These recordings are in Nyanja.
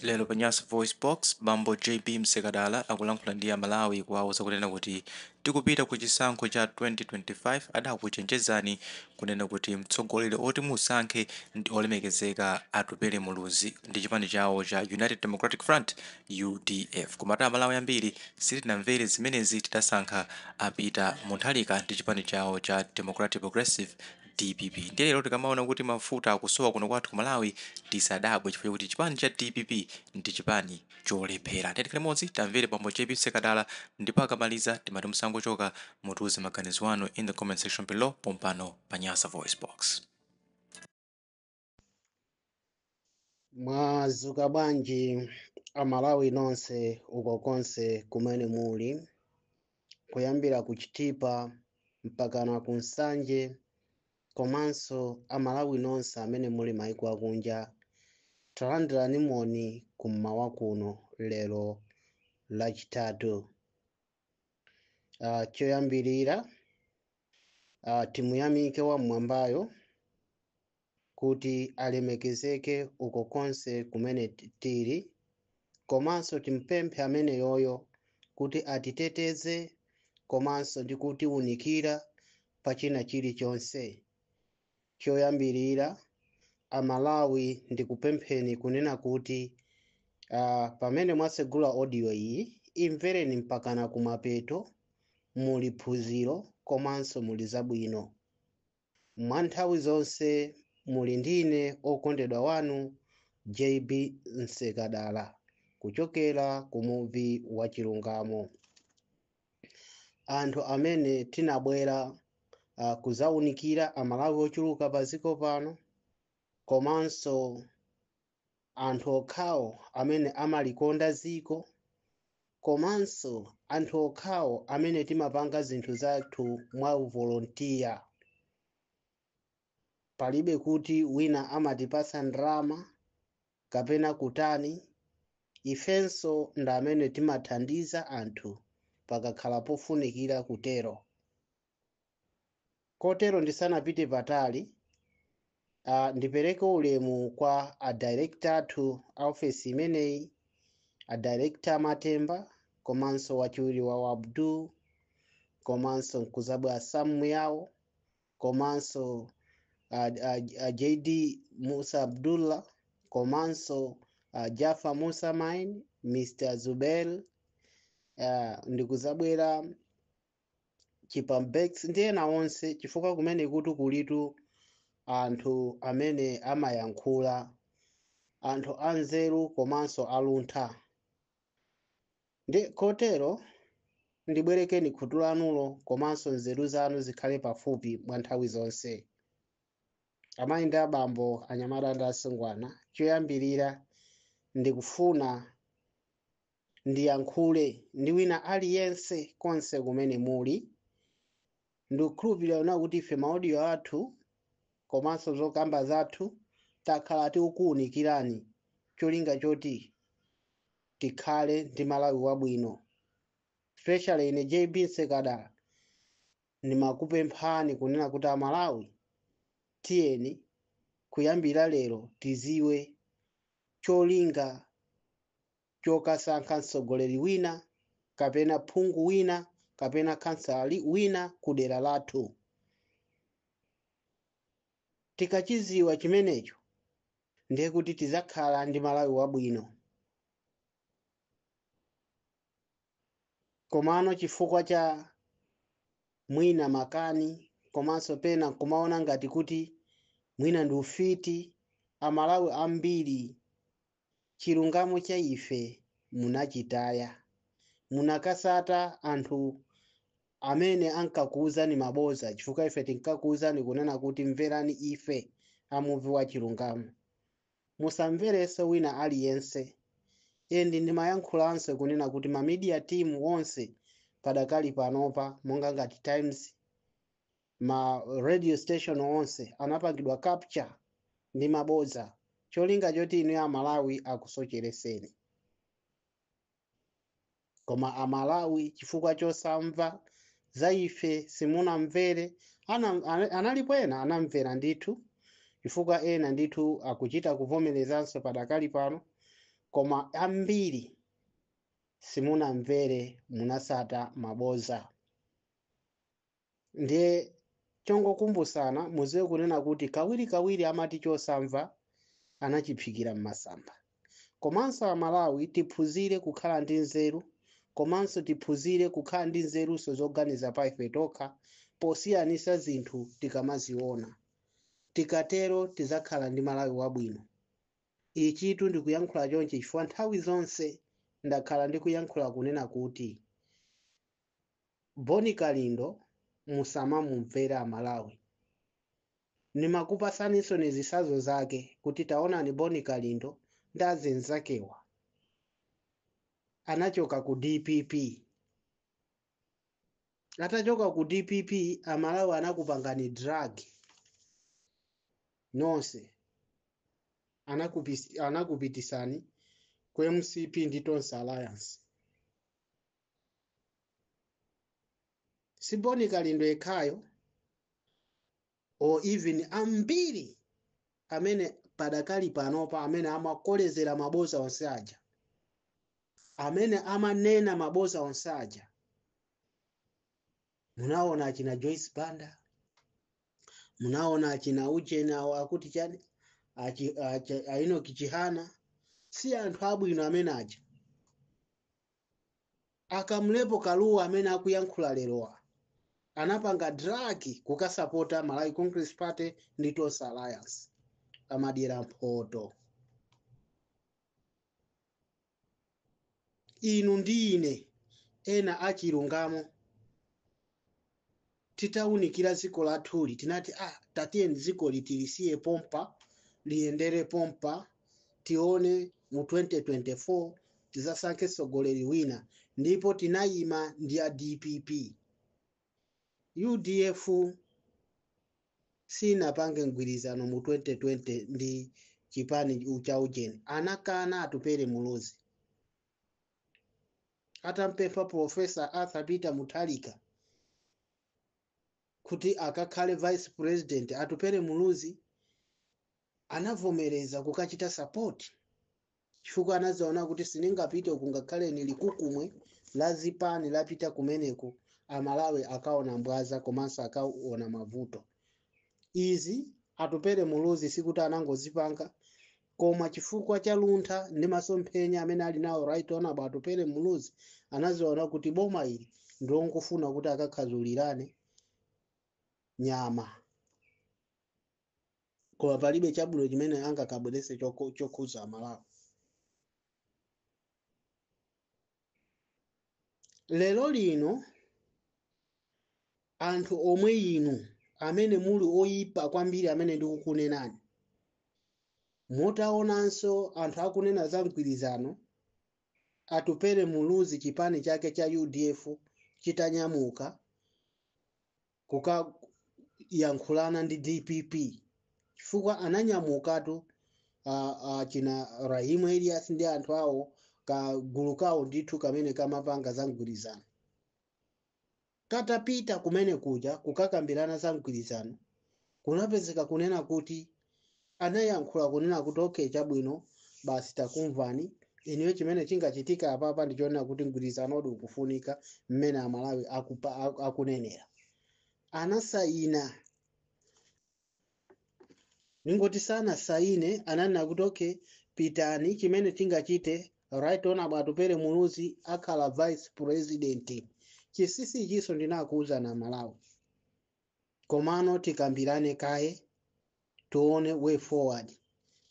Lero pa Nyasa VoiceBox, bambo JB Msekadala akulankhula ndi Amalawi kuwauza kunena kuti tikupita ku chisankho cha 2025. Adakuchenjezani kunena kuti mtsogoleri oti musankhe ndi olemekezeka Atupele Muluzi ndi chipani chawo cha United Democratic Front, UDF. Komatu Amalawi ambiri sitinamvere zimenezi, tidasankha a Peter Mutharika ndi chipani chawo cha Democratic Progressive, DPP. Ndiye lero tikamaona kuti mafuta akusowa kuno kwathu ku Malawi, tisadabwe chifukwa chakuti chipani cha DPP ndi chipani cholephera. Tikhale limodzi, tamvere bambo JB Msekadala, ndipo akamaliza timati musangochoka, mutiuze maganizo anu in the comment section below pompano pa Nyasa VoiceBox. Mwazuka bwanji Amalawi nonse uko konse kumene muli, kuyambira ku Chitipa mpakana ku Nsanje, komanso Amalawi nonse amene muli maiko akunja, talandirani moni kummawa kuno lero Lachitatu. Choyambirira, timuyamike wamwambayo kuti alemekezeke uko konse kumene tili, komanso timpemphe amene yoyo kuti atiteteze komanso ndi kutiwunikira pa china chilichonse. Choyambirira, Amalawi, ndikupempheni kunena kuti pamene mwasegula audio iyi, imvereni mpakana kumapeto. Muli phunziro komanso muli zabwino. Mwa nthawi zonse muli ndine okondedwa wanu JB Msekadala kuchokera ku Muvi wa Chilungamo. Anthu amene tinabwera kuzawunikira Amalawi ochuluka pa dziko pano, komanso anthu okhawo amene amalikonda dziko, komanso anthu okhawo amene timapanga zinthu zathu mwa volunteer. Palibe kuti wina amatipasa ndalama kapena kutani. Ifenso ndi amene timathandiza anthu pakakhala pofunikira kutero. Kotero ndisanapite patali, ndipereke ulemu kwa a director athu a ofesi imeneyi, a director Matemba, komanso wachiwiri wa Abdul, komanso nkuzabwa Sam Yawo, komanso JD Musa Abdullah, komanso Jaffa Musa Mine, Mr Zuber, ndikuzabwera Chipambex ndi ena onse, chifukwa kumene kuti kulitu anthu amene amayankhula, anthu anzeru komanso aluntha. Ndi kotero ndibwerekeni khutu lanulo komanso nzeru zanu zikhale pafupi mwa nthawi zonse. Amayi ndi abambo, anyamata ndi asungwana, choyambirira ndikufuna ndiyankhule ndi wina aliyense konse kumene muli. Ndikukhulupirira kuti ife ma audio athu komanso zokamba zathu takhala tikukuwunikirani cholinga choti tikhale ndi Malawi wabwino. Especially ine JB Msekadala ndimakupemphani kunena kuti Amalawi, tiyeni kuyambira lero tiziwe cholinga chokasankha mtsogoleri wina kapena phungu wina kapena kansala wina ku dera lathu. Tikachiziwa chimenecho, ndiye kuti tizakhala ndi Malawi wabwino. Komano chifukwa cha mwina makani komanso pena kumaona ngati kuti mwina ndi ufiti, Amalawi ambiri chilungamo cha ife munachitaya, munakasata anthu amene ankakuwuzani maboza, chifukwa ife tinkakuwuzani kunena kuti mverani ife amuvi wa chilungamo, musamverenso wina aliyense. And ndimayankhulanso kunena kuti ma media team onse padakali panopa, monga ngati Times, ma radio station onse anapangidwa capture ndi maboza, cholinga choti inu Amalawi akusochereseni. Koma Amalawi, chifukwa chosamva za ife, simunamvere. Analipo ena anamvera ndithu, chifukwa ena ndithu akuchita kuvomerezanso padakali pano. Koma ambiri simunamvere, munasata maboza. Ndiye chongokumbusana, muziwe kunena kuti kawirikawiri amati chosamva anachiphikira m'masamba. Komanso Amalawi tiphunzire kukhala ndi nzeru, komanso tiphunzire kukhala ndi nzeruso zoganiza pa ife tokha posiyanisa zinthu tikamaziona. Tikatero tizakhala ndi Malawi wabwino. Ichitu ndikuyankhula chonchi chifukwa nthawi zonse ndakhala ndikuyankhula kunena kuti Boni Kalindo musamamumvera Amalawi. Nimakupasaninso ni zitsanzo zake kuti taonani, Boni Kalindo ndi azinzakewa anachoka ku DPP. Atachoka ku DPP, Amalawi anakupangani drug nonse, anakupitisani ku MCP ndi Tonse Alliance. Si Boni Kalindo yekhayo, or even ambiri amene padakali panopa amene amakolezera maboza onse aja, amene amanena maboza onse aja. Munaona achina Joyce Banda, munaona achina Ujeni awo akuti chani, Ainoki Chihana, si anthu abwino amene aja. Akamlepo Kaluwa amene akuyankhula lerowa anapanga drug kukasapota Malawi Congress Party ndi Tonse Alliance, amadyera mphoto. Inu ndi ine ena achilungamo titawunikira dziko lathuli tinati, tatiyeni dziko litilisiye pompa, liyendere pompa, tione mu 2024 tizasankhe mtsogoleri wina. Ndipo tinayima ndi a DPP. UDF sinapange mgwirizano mu 2020 ndi chipani cha ujeni, anakana Atupele Muluzi. Atampempha Professor Arthur Peter Mutharika kuti akakhale vice president, Atupele Muluzi anavomereza kukachita support, chifukwa anaziona kuti sindingapite uku ngakhale nili kukumwe la zipani lapita kumeneko, Amalawi akaona mbwaza komanso akaona mavuto. Izi Atupele Muluzi sikuti anangozipanga, koma chifukwa cha luntha ndi masomphenya amene ali nawo Right Honorable Atupele Muluzi, anaziona kuti boma ili ndilongofuna kuti akakhazulirane nyama, koma palibe chabwino chimene angakabwerese chokhuza Amalawi. Lero lino anthu omwe inu amene muli oyipa kwambiri amene ndikukunenani, mutaonanso anthu akunena za mgwirizano, Atupele Muluzi chipani chake cha UDF chitanyamuka kukayankhulana ndi DPP, chifukwa ananyamukatu china Rahimu Elias ndi anthu awo kagulu kawo ndithu kamene kamapanga za mgwirizano. Katapita kumene kuja kukakambirana za mgwirizano, kunapezeka kunena kuti anayankhula kunena kuti okay, chabwino, basi takumvani inuyo, chimene chingachitika apapa ndichonena kuti mgwirizanodi ukufunika mmene Amalawi akunenera. Anasayina, ningoti sanasayine, ananena kuti okay, pitani, chimene chingachite Right Honorable Atupele Muluzi akhala vice president. Chinsinsi ichiso ndinakuwuzana Malawi, komano tikambirane kaye tione way forward,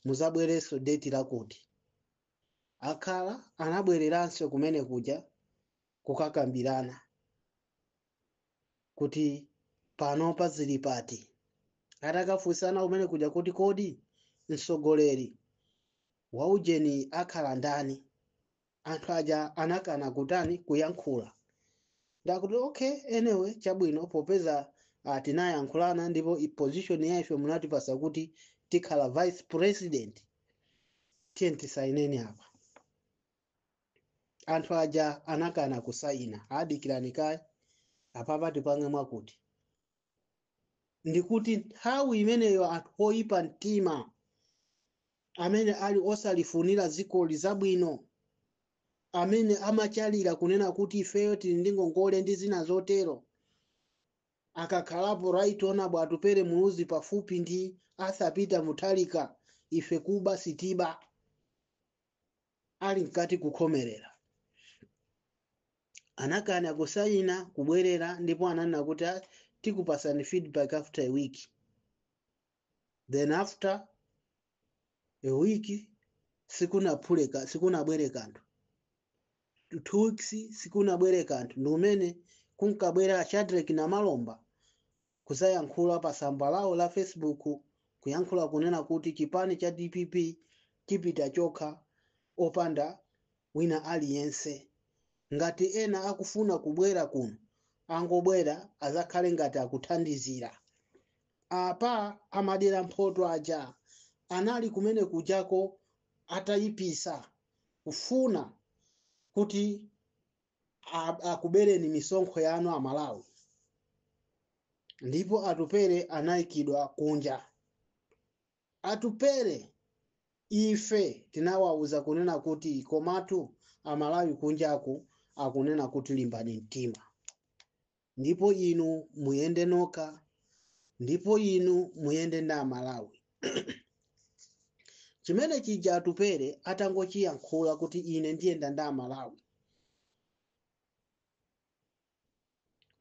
muzabwerenso date lakuti. Akhala anabwereranso kumene kuja kukakambirana kuti panopa zili pati. Atakafunsana kumene kuja kuti kodi mtsogoleri wa ujeni akhala ndani, anthu aja anakana kutani, kuyankhula. Ndakuti okay, anyway, chabwino, popeza tinayankhulana ndipo position ya ife munatipasa kuti tikhala vice president, tiye tisaineni apa. Anthu aja anakana kusaina, adikirani kaye apapa tipange mwakuti. Ndikuti nthawi imeneyo anthu oyipa mtima Amene ali osalifunira dzikoli zabwino, amene amachalira kunena kuti ifeyo tili ndi ngongole ndi zina zotero, akakhalapo Right Honorable Atupele Muluzi pafupi ndi Arthur Peter Mutharika, ife kuba sitiba, ali mkati kukhomerera. Anakana kusayina kubwerera, ndipo ananena kuti, "Ah, tikupasani feedback after a week." Then after a week sikunaphuleka, sikunabwere kanthu. 2 weeks sikunabwere kanthu. Ndi umene kunkabwera Shadrack Namalomba kuzayankhula pa tsamba lawo la Facebook, kuyankhula kunena kuti chipani cha DPP chipita chokha opanda wina aliyense. Ngati ena akufuna kubwera kuno, angobwera azakhale ngati akuthandizira. Apa amadera mphoto aja anali kumene kujako atayipisa kufuna kuti akubereni misonkho yanu Amalawi, ndipo Atupere anayikidwa kunja. Atupere ife tinawawuza kunena kuti komatu Amalawi kunjaku akunena kuti limbani mtima, ndipo inu muyende nokha, ndipo inu muyende ndi Amalawi. Chimene chija Atupere atangochiyankhula kuti ine ndiyenda ndi Amalawi,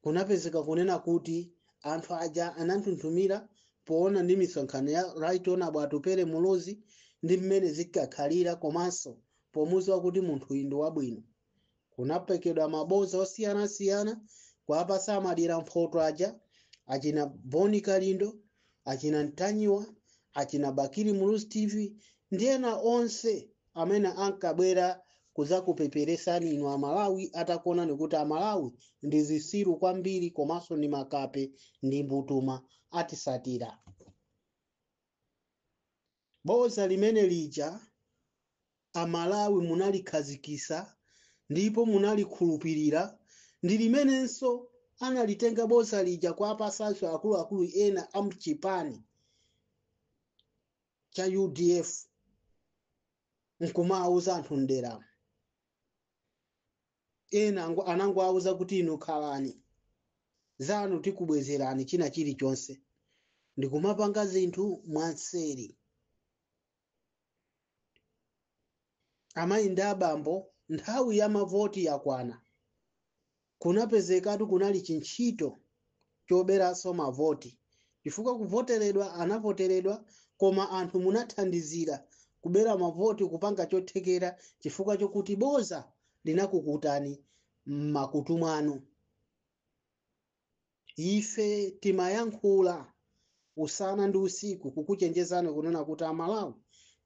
kunapezeka kunena kuti anthu aja ananthunthumira poona ndi misonkhano ya Right Honorable Atupele Muluzi ndi mmene zinkakhalira, komanso pomuziwa kuti munthu uyu ndi wabwino. Kunapekedwa maboza osiyanasiyana kuwapasa amadera mphoto aja, achina Boni Kalindo, achina Ntanyiwa, achina Bakili Muluzi TV ndi ena onse amene ankabwera kuzakupeperesani inu Amalawi, atakuonani kuti Amalawi ndi zisiru kwambiri komanso ndi makape ndi mbutuma, atisatira. Boza limene lija Amalawi munalikhazikisa ndipo munalikhulupirira, ndi limenenso analitenga boza lija kuapasanso akuluakulu ena amchipani cha UDF nkumawuza anthu mderamo. Ena anangowawuza kuti inu khalani zanu, tikubwezerani china chilichonse, ndikumapanga zinthu mwanseri. Amayi ndi abambo, nthawi ya mavoti yakwana, kunapezekatu kunali chintchito choberanso mavoti, chifukwa kuvoteredwa anavoteredwa, koma anthu munathandizira kubera mavoti, kupanga chothekera chifukwa chokuti boza linakukutani m'makutu mwanu. Ife timayankhula usana ndi usiku kukuchenjezani kunena kuti Amalawi,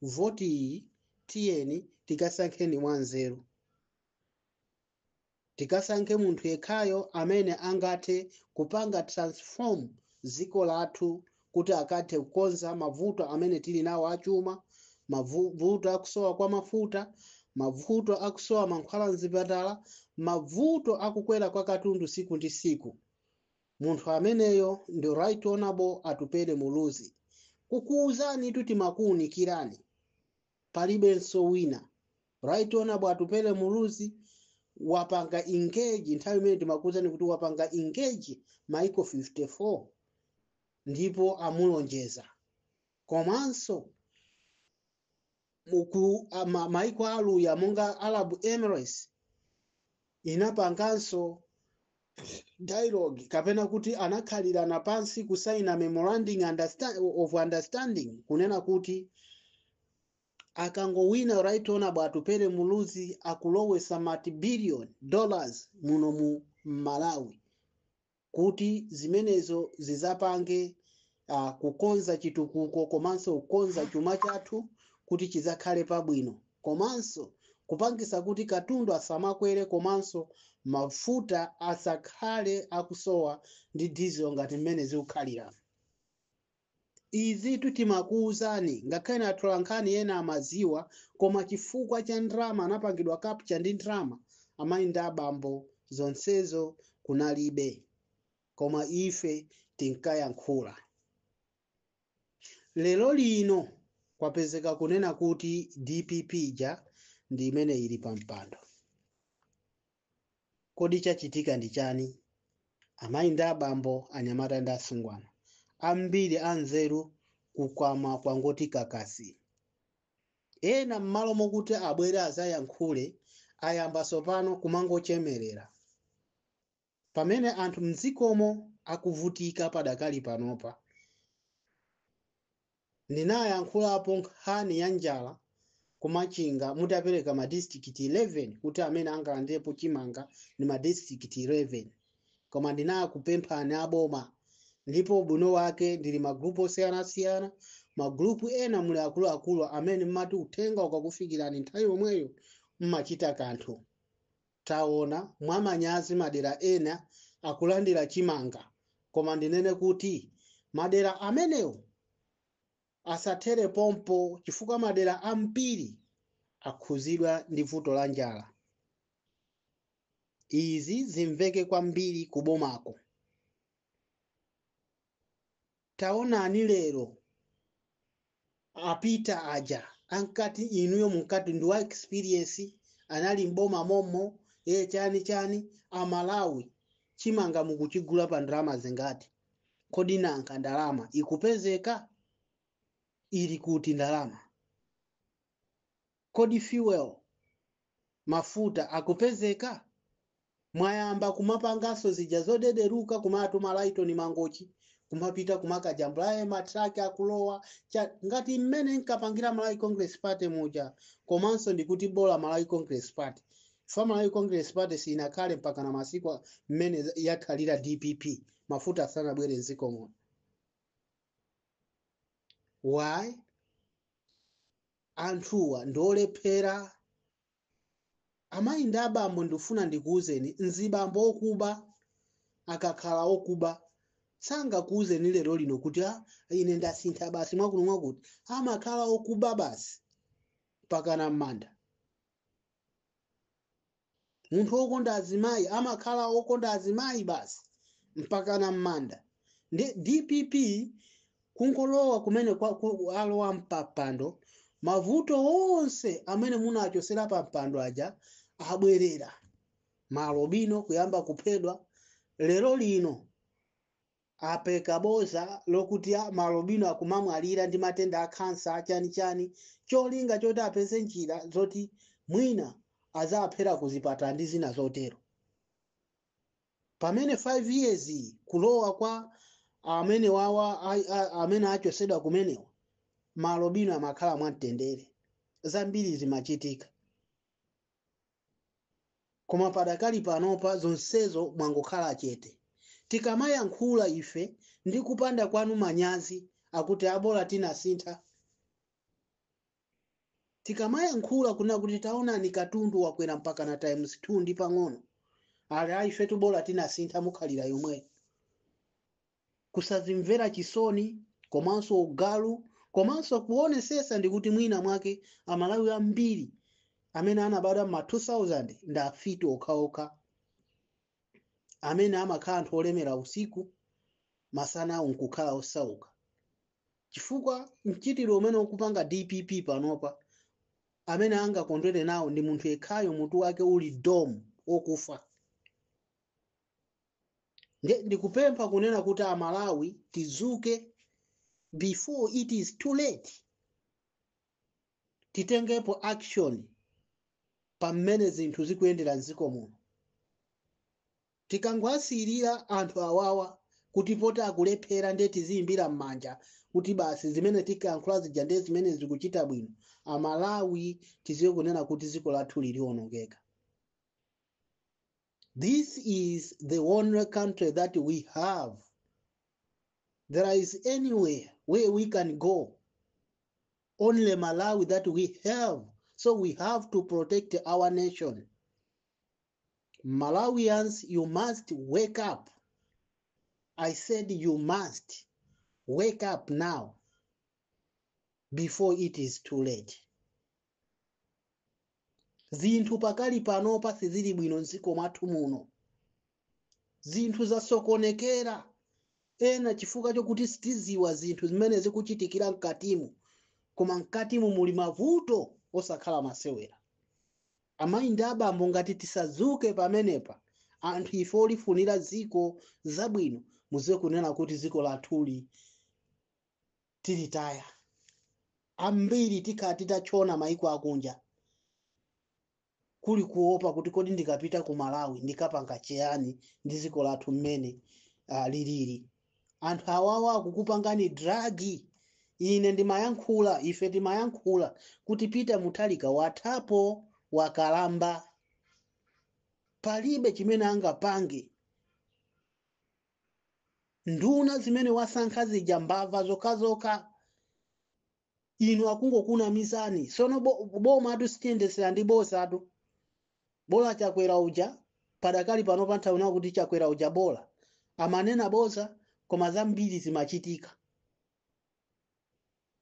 voti iyi tiyeni tikasankheni mwanzeru, tikasankhe munthu yekhayo amene angathe kupanga transform dziko lathu kuti akathe kukonza mavuto amene tili nawo achuma, mavuto akusowa kwa mafuta, mavuto akusowa mankhwala mzipatala, mavuto akukwera kwa katundu siku ndi siku. Munthu ameneyo ndi Right Honorable Atupele Muluzi. Kukuwuzani timakuwunikirani, palibenso wina. Right Honorable Atupele Muluzi wapanga engage, nthawi imene timakuwuzani kuti wapanga engage maiko 54 ndipo amulonjeza, komanso maiko aluya monga Arab Emirates inapanganso dialogue, kapena kuti anakhalirana pansi kusaina memorandum of understanding kunena kuti akangowina Right Honorable Atupele Muluzi akulowesa multi-billion dollars muno mu Malawi, kuti zimenezo zizapange kukonza chitukuko komanso kukonza chuma chathu kuti chizakhale pabwino, komanso kupangisa kuti katundu asamakwere, komanso mafuta asakhale akusowa ndi diesel ngati mmene zikukhalira. Izi timakuwuzani, ngakhale atolankhani ena amaziwa, koma chifukwa cha ndrama anapangidwa capture ndi ndrama. Amayi ndi abambo, zonsezo kunalibe, koma ife tinkayankhula. Lero lino Kwapezeka kunena kuti DPP ija ndi imene ili pa mpando. Kodi chachitika ndi chani? Amayi ndi abambo, anyamata ndi asungwana ambiri anzeru, kukamwa kwangoti kakasi. Ena m'malo mokuti abwere azayankhule, ayamba tsopano kumangochemerera pamene anthu mdzikomo akuvutika. Padakali panopa ndinayankhulapo nkhani ya njala kumachinga, mutapereka ma district 11 kuti amene angalandirepo chimanga ndi ma district 11. Koma ndinakupemphani aboma, ndipo ubwino wake ndili magrupu osiyanasiyana, magrupu ena muli akuluakulu amene mmati uthenga ukakufikirani nthawi yomweyo mmachita kanthu. Taona mwamanyazi madera ena akulandira chimanga, koma ndinene kuti madera amenewo asathere pompo, chifukwa madera ambiri akhuzidwa ndi vuto la njala. Izi zimveke kwambiri kubomako. Taonani lero apita aja ankati inuyo munkati ndi wa experience, anali mboma momo, ye chani chani. Amalawi, chimanga mukuchigula pa ndalama zingati? Kodi nanka ndalama ikupezeka? Ili kuti ndalama? Kodi fuel, mafuta akupezeka? Mwayamba kumapanganso zija zodederuka, kumatuma Laitoni Mangochi kumapita kumakajambula matraki akulowa cha, ngati mmene nkapangira Malawi Congress Party muja. Komanso ndikuti bola Malawi Congress Party fa Malawi Congress Party sinakhale mpaka na masiku mmene yakhalira DPP, mafuta asanabwere mdziko muno. Why? Anthuwa ndiolephera. Amayi ndi abambo, ndifuna ndikuwuzeni, mzibambo okuba akakhala okuba sangakuwuzeni lero lino kuti, "Ah, ine ndasintha basi," mwakuno mwakuti amakhala okuba basi pakana m'manda. Munthu wokonda azimayi amakhala wokonda azimayi basi mpakana m'manda. Ndi DPP kungolowa kumene alowa mpapando, mavuto onse amene munachosera pa mpando aja abwerera. Malobino kuyamba kuphedwa. Lero lino apeka boza lokuti malobino akumamwalira ndi matenda a khansa, chanichani, cholinga choti apeze njira zoti mwina azaphera kuzipatala ndi zina zotero, pamene 5 years iyi kulowa kwa amene wawa amene achosedwa kumenewa, malobino amakhala mwamtendere, zambiri zimachitika. Koma padakali panopa zonsezo mwangokhala chete. Tikamayankhula ife ndi kupanda kwanu manyazi, akuti abola tinasintha. Tikamayankhula kuna kuti taonani katundu wakwera mpaka na times 2 ndi pang'ono, ali a ife tubola tinasintha, mukhalira yomweyo. Kusazimvera chisoni komanso ugalu komanso kuonesesa ndikuti mwina mwake Amalawi ambiri amene anabadwa ma 2000 ndi afiti okhaokha, amene amakhala anthu olemera usiku, masana awo nkukhala osauka, chifukwa mchitidwe umene ukupanga DPP panopa, amene angakondwere nawo ndi munthu yekhayo mutu wake uli dom okufa. Ndikupempha kunena kuti Amalawi tizuke before it is too late, titengepo action pamene zinthu zikuyendera mdziko muno. Tikangwasiyirira anthu awawa kuti poti akulephera ndiye tiziyimbira m'manja kuti basi zimene tikayankhula zija ndiye zimene zikuchita bwino, Amalawi tiziwe kunena kuti dziko lathu lilionongeka. This is the only country that we have. There is anywhere where we can go, only Malawi that we have, so we have to protect our nation. Malawians, you must wake up. I said you must wake up now before it is too late. Zinthu pakali panopa sizili bwino mdziko mwathu muno, zinthu zasokonekera. Ena chifukwa chokuti sitiziwa zinthu zimene zikuchitikira mkatimu. Koma mkatimu muli mavuto osakhala masewera. Amayi ndi abambo, ngati tisadzuke pamenepa, anthu ife olifunira dziko zabwino, muziwe kunena kuti dziko lathuli tilitaya. Ambiri tikhala titachona maiko akunja, kuli kuopa kuti kodi ndikapita ku Malawi ndikapanga chiyani ndi dziko lathu mmene lilili. Anthu awawa akukupangani drug. Ine ndimayankhula, ife timayankhula kuti Peter Mutharika wathapo, wakalamba, palibe chimene angapange. Nduna zimene wasankha zija mbava zokhazokha, inu akungokunamizani. Sono boma atu sitiyendesera ndi boza atu. Bola Chakwera uja padakali pano pa nthawi nawo kuti Chakwera uja bola amanena boza, koma zambiri zimachitika.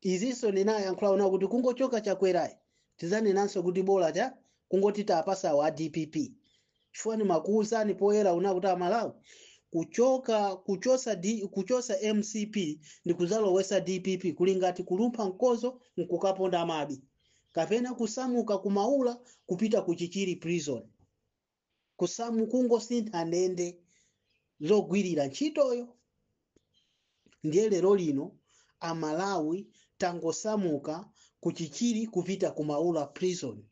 Izinso ndinayankhula ona kuti kungochoka Chakwerayi tizanenanso kuti bola cha kungoti tapasawo a DPP, chifukwa ndimakuwuzani poyera una kuti Amalawi, kuchoka kuchosa D, kuchosa MCP ndi kuzalowesa DPP kuli ngati kulumpha mkozo nkukaponda mabi, kapena kusamuka kumaula kupita ku Chichiri prison, kusamu kungosintha ndende zogwirira ntchitoyo. Ndiye lero lino Amalawi tangosamuka ku Chichiri kupita ku Maula prison.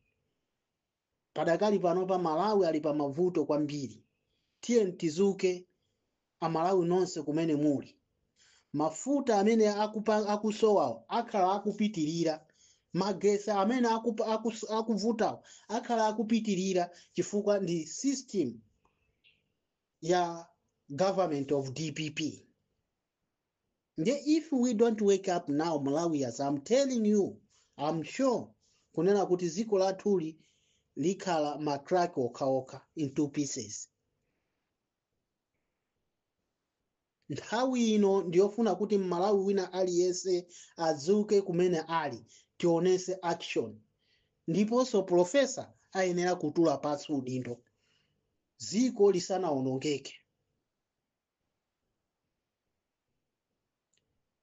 Padakali pano pa Malawi ali pa mavuto kwambiri. Tiye tizuke Amalawi nonse kumene muli. Mafuta amene akusowawo akhala akupitirira, magesi amene akuvutawo akhala akupitirira, chifukwa ndi system ya government of DPP. Ndiye if we don't wake up now, Malawians, I'm telling you, I'm sure kunena kuti dziko lathuli likhala ma crack okhaokha, in two pieces. Nthawi ino ndiyofuna kuti Mmalawi wina aliyense adzuke kumene ali, tionese action. Ndiponso professor ayenera kutula pansi udindo dziko lisanawonongeke.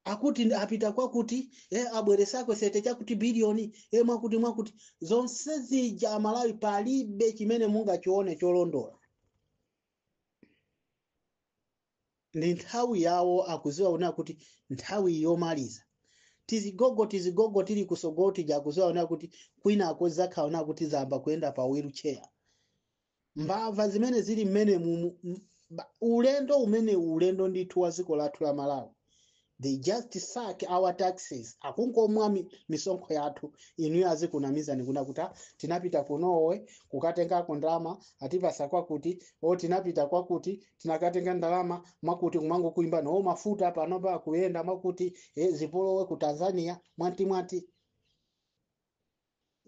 Akuti apita kwakuti, abweresako sete chakuti biliyoni, mwakuti mwakuti, zonse zija Amalawi palibe chimene mungachione cholondola. Ndi nthawi yawo, akuziwa kunena kuti nthawi yomaliza. Tizigogo tizigogo tili kusogolo tija akuziwa kunena kuti kwina akozakhala kunena kuti zamba kuyenda pa wheelchair. Mbava zimene zili mmene mumu, ulendo umene ulendo ndithu wa dziko lathu la Malawi, they just suck our taxes, akungomwa misonkho yathu. Inuyo azikunamizani kuna kuti tinapita ku Norway kukatengako ndalama, atipasa kwakuti, o tinapita kwakuti tinakatenga ndalama mwakuti, kumango kuimba no mafuta panopa akuyenda mwakuti, zipolowe ku Tanzania mwanti mwanti,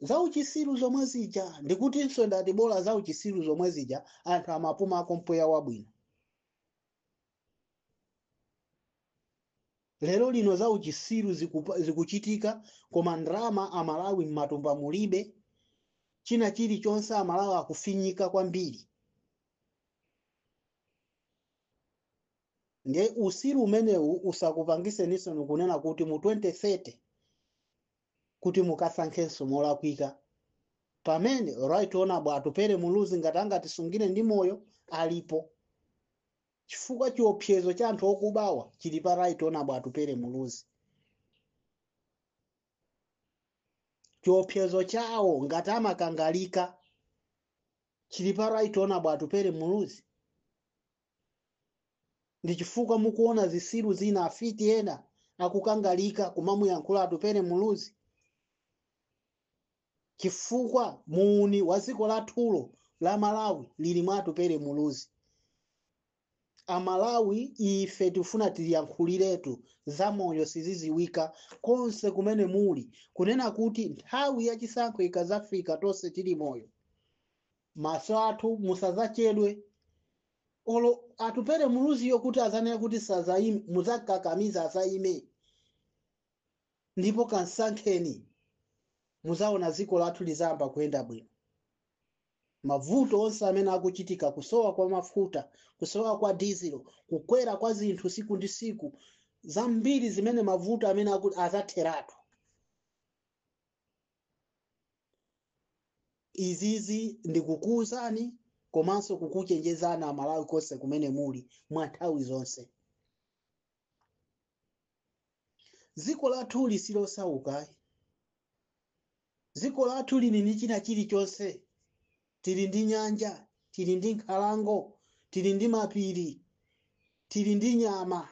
zauchisiru zomwe zija. Ndikutinso ndati bola zauchisiru zomwe zija, anthu amapumako mpweya wabwino. Lero lino zauchisiru zikuchitika, koma ndalama Amalawi m'matumba mulibe, china chilichonse Amalawi akufinyika kwambiri. Ndiye usiru umenewu usakupangiseninso kunena kuti mu 2030 kuti mukasankhenso molakwika, pamene Right Honorable Atupele Muluzi ngati angatisungire ndi moyo alipo, chifukwa chiopsezo cha anthu okubawa chili pa Right Honorable Atupele Muluzi. Chiopsezo chawo ngati amakangalika chili pa Right Honorable Atupele Muluzi. Ndi chifukwa mukuona zisilu zina, afiti ena akukangalika kumamuyankhula Atupele Muluzi, chifukwa muuni wa dziko lathulo la Malawi lili mwa Atupele Muluzi. Amalawi ife tifuna tiliyankhuliretu zamoyo siziziwika konse kumene muli, kunena kuti nthawi yachisankho ikazafika tonse tili moyo, maso athu musazachedwe olo Atupele Muluziyo kuti azanena kuti sazaime, muzakakamiza azaime, ndipo kansankheni, muzaona dziko lathu lizayamba kuyenda bwino. Mavuto onse amene akuchitika, kusowa kwa mafuta, kusowa kwa dizelo, kukwera kwa zinthu siku ndi siku, zambiri zimene mavuto amene azatheratu. Izizi ndikukuwuzani komanso kukuchenjezani Amalawi konse kumene muli mwa nthawi zonse. Dziko lathuli silosauka. Dziko lathu lili ndi china chilichonse. Tili ndi nyanja, tili ndi nkhalango, tili ndi mapiri, tili ndi nyama,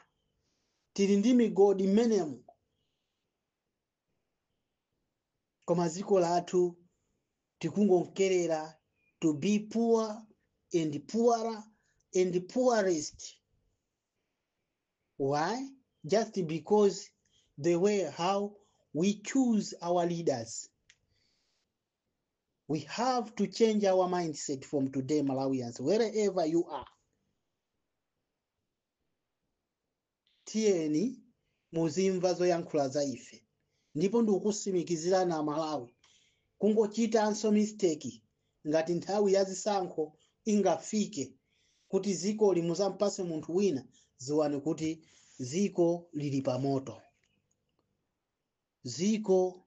tili ndi migodi mmenemu. Koma dziko lathu tikungonkerera to be poor and poorer and poorest. Why? Just because the way how we choose our leaders. We have to change our mindset from today, Malawians, wherever you are. Tiyeni muzimva zoyankhula za ife. Ndipo ndikukusimikizirani Amalawi, kungochitanso mistake ngati nthawi ya zisankho ingafike kuti dziko limuzampase munthu wina, ziwani kuti dziko lili pamoto. Dziko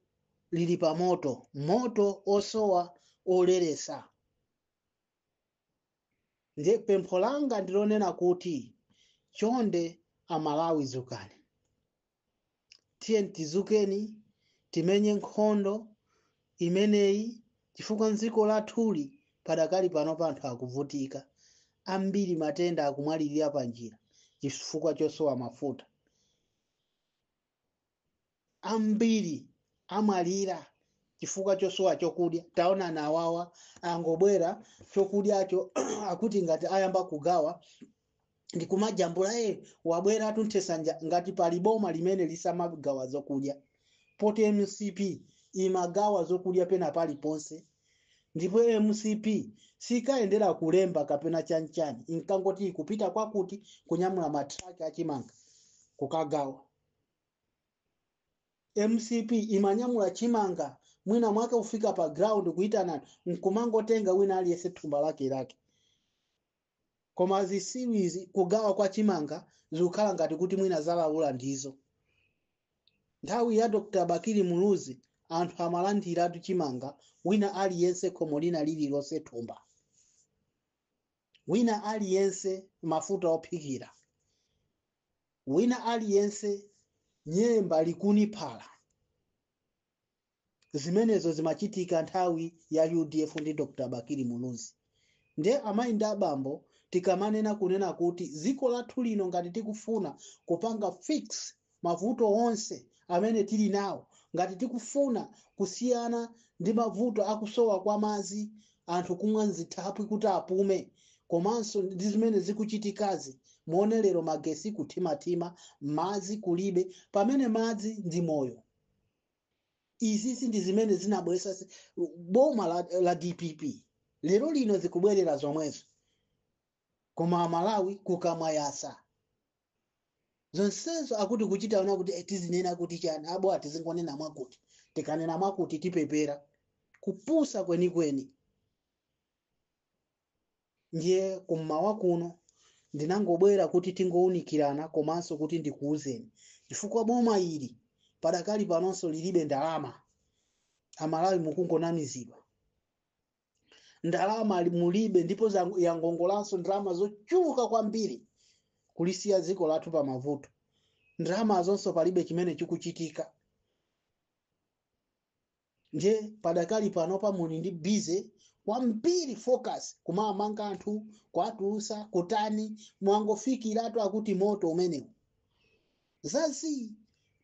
lili pamoto, moto osowa oleresa. Ndiye pempho langa ndilonena kuti chonde Amalawi zukani, tiye tizukeni, timenye nkhondo imeneyi, chifukwa dziko lathuli padakali pano anthu akuvutika ambiri, matenda akumwalirira panjira chifukwa chosowa mafuta, ambiri amwalira chifukwa chosowa chokudya. Taona awawa angobwera chokudyacho akuti ngati ayamba kugawa ndikumajambula, wabwera atunthesa ngati pali boma limene lisamagawa zokudya, poti MCP imagawa zokudya pena paliponse. Ndipo MCP sikayendera kulemba kapena chanchani, inkangoti ikupita kwakuti kunyamula matraki achimanga kukagawa. MCP imanyamula chimanga mwina mwake kufika pa ground kuitana nkumangotenga wina aliyense thumba lake lake. Koma zisiwizi kugawa kwa chimanga zikukhala ngati kuti mwina zalawula ndizo. Nthawi ya Dr. Bakili Muluzi anthu amalandiratu chimanga wina aliyense khomo lina lililonse thumba, wina aliyense mafuta ophikira, wina aliyense nyemba likuni phala. Zimenezo zimachitika nthawi ya UDF ndi Dr. Bakili Muluzi. Ndiye amayi ndi abambo, tikamanena kunena kuti dziko lathu lino ngati tikufuna kupanga fix mavuto onse amene tili nawo, ngati tikufuna kusiyana ndi mavuto akusowa kwa madzi, anthu kumwa mzithaphwi kuti apume, komanso ndi zimene zikuchitikazi, muone lero magesi kuthimathima, madzi kulibe, pamene madzi ndi moyo. Izizi ndi zimene zinabweretsa boma la DPP. Lero lino zikubwerera zomwezo, koma Amalawi kukamwa yasa. Zonsezo akuti kuchita ona kuti tizinena kuti chani abo, atizingonena mwakuti, tikanena mwakuti tipepera. Kupusa kwenikweni. Ndiye kummawa kuno ndinangobwera kuti tingowunikirana komanso kuti ndikuwuzeni, chifukwa boma ili padakali panonso lilibe ndalama. Amalawi mukungonamizidwa, ndalama mulibe, ndipo yangongolanso ndalama zochuluka kwambiri kulisiya dziko lathu pa mavuto. Ndalama zonso palibe chimene chikuchitika. Ndiye padakali panopa muli ndi busy kwambiri, focus kumamanga anthu, kwatulusa kutani, mwangofikiratu akuti moto umenewu zazi.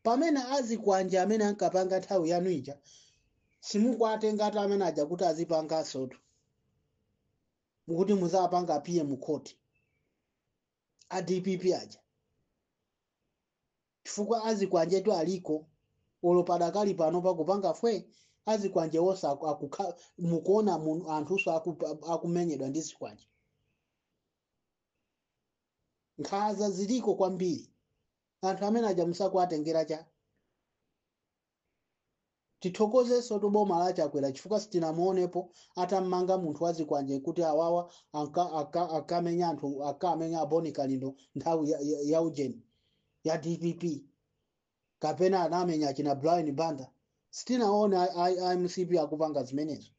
Pamene azikwanja amene ankapanga nthawi yanu ija simukwatengatu amene aja kuti azipangansotu, mukuti muzapanga PM court a DPP aja, chifukwa azikwanjetu aliko olo padakali pano pakupanga fwe azikwanje wonse mukuona anthuso akumenyedwa ndi zikwanje. Nkhanza ziliko kwambiri. Anthu amene aja musakuatengera cha. Tithokozenso tuboma la Chakwera chifukwa sitinamuonepo atammanga munthu wazikwanje kuti awawa akamenya anthu, akamenya Aboni Kalindo nthawi ya ujeni ya DPP, kapena anamenya achina Brian Banda. Sitinaone a MCP akupanga zimenezo.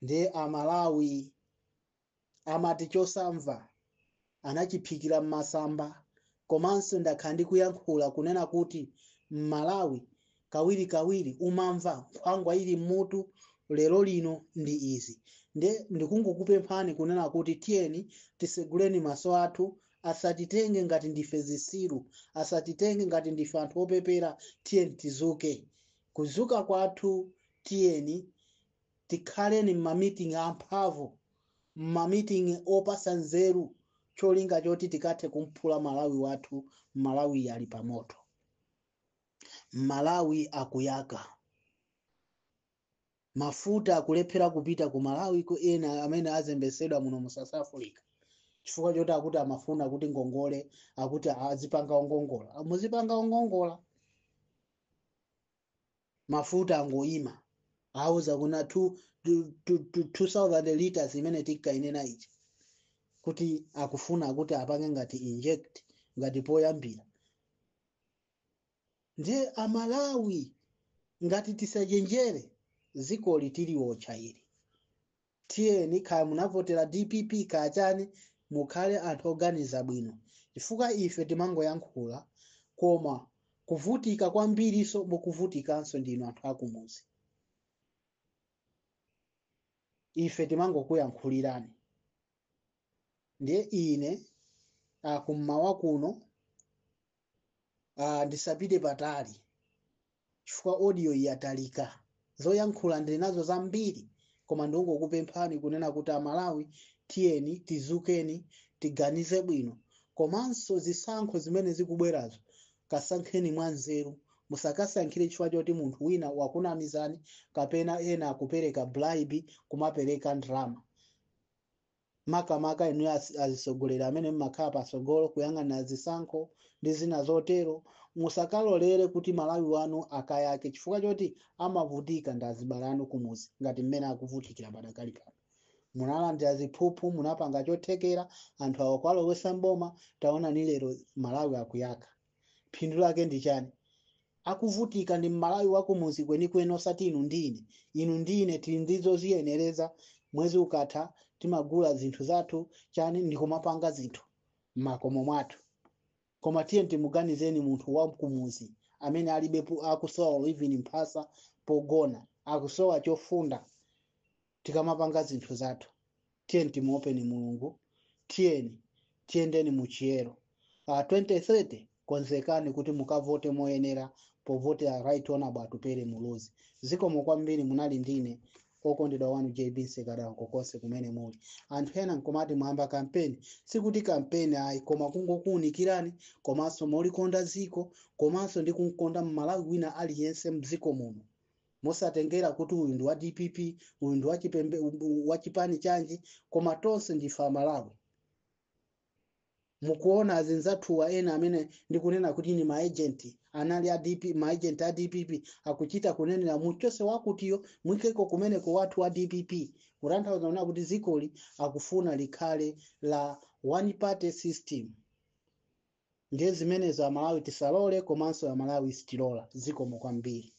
Ndiye Amalawi amati chosamva anachiphikira m'masamba. Komanso ndakhala ndikuyankhula kunena kuti m'Malawi kawirikawiri umamva nkhwangwa ili mmutu. Lero lino ndi izi. Nde ndikungokupemphani kunena kuti tiyeni tiseguleni maso athu, asatitenge ngati ndife zisilu, asatitenge ngati ndife anthu opepera. Tiyeni tizuke. Kuzuka kwathu, tiyeni tikhaleni m'ma meeting amphamvu, m'ma meeting opasa nzeru, cholinga choti tikathe kumphula Malawi wathu. Malawi ali pamoto, Malawi akuyaka, mafuta akulephera kupita ku Malawi ku ena amene azembesedwa muno mu South Africa chifukwa choti akuti amafuna kuti ngongole, akuti azipanga ongongola, muzipanga ongongola. Mafuta angoyima, auza kuna 2000 liters imene tinkainena ichi kuti akufuna kuti apange ngati inject ngati poyambira. Ndiye Amalawi, ngati tisachenjere, zikoli tiliwotcha ili. Tiyeni, kaya munavotera DPP kaya chani, mukhale anthu oganiza bwino, chifukwa ife timangoyankhula, koma kuvutika kwambiriso mukuvutikanso ndinu anthu akumuzi. Ife timangokuyankhulirani. Ndiye ine kummawa kuno ndisapite patali chifukwa audio yatalika, zoyankhula ndili nazo zambiri, koma ndingokupemphani kunena kuti Amalawi, tiyeni tizukeni, tiganize bwino. Komanso zisankho zimene zikubwerazo, kasankheni mwanzeru. Musakasankhire chifukwa choti munthu wina wakunamizani kapena ena akupereka bribe, kumapereka ndalama. Makamaka inu azitsogoleri amene mmakhala patsogolo kuyang'anira zisankho ndi zina zotero, musakalolere kuti Malawi wanu akayake chifukwa choti amavutika ndi azibale anu kumuzi ngati mmene akuvutikira padakali pano. Munalandira ziphuphu, munapanga chothekera, anthu awo kwalowesa mboma. Taonani lero Malawi akuyaka, phindu lake ndi chani? Akuvutika ndi Mmalawi wakumuzi kwenikweni, osati inu ndine. Inu ndine tili ndizo ziyenereza, mwezi ukatha timagula zinthu zathu chani ndikumapanga zinthu m'makomo mwathu. Koma tiye timuganizeni munthu wakumuzi amene alibe, akusowa even mphasa pogona, akusowa chofunda. Tikamapanga zinthu zathu, tiyeni timuopeni Mulungu, tiyeni tiyendeni muchiyero. 2030 konzekani kuti mukavote moyenera povotera Right Honorable Atupele Muluzi. Zikomo kwambiri. Munali ndine okondedwa wanu JB Nsekadako konse kumene muli. Anthu ena nkomati mwamba kampeni, sikuti kampeni ayi, koma kungokuwunikirani, komanso molikonda ziko, komanso ndi kumkonda Mmalawi wina aliyense mdziko muno, mosatengera kuti uyu ndi wa DPP, uyu ndi wachipembe wa chipani chanji, koma tonse ndife Amalawi. Mukuona azinzathuwa ena amene ndikunena kuti ni ma agent, anali a DP, ma agent a DPP, akuchita kunenera muchose wakutiyo, mwikeko kumeneko wathu wa DPP, kutanthauza kunena kuti zikoli akufuna likhale la one party system. Ndiye zimenezo Amalawi tisalole, komanso Amalawi sitilola. Zikomo kwambiri.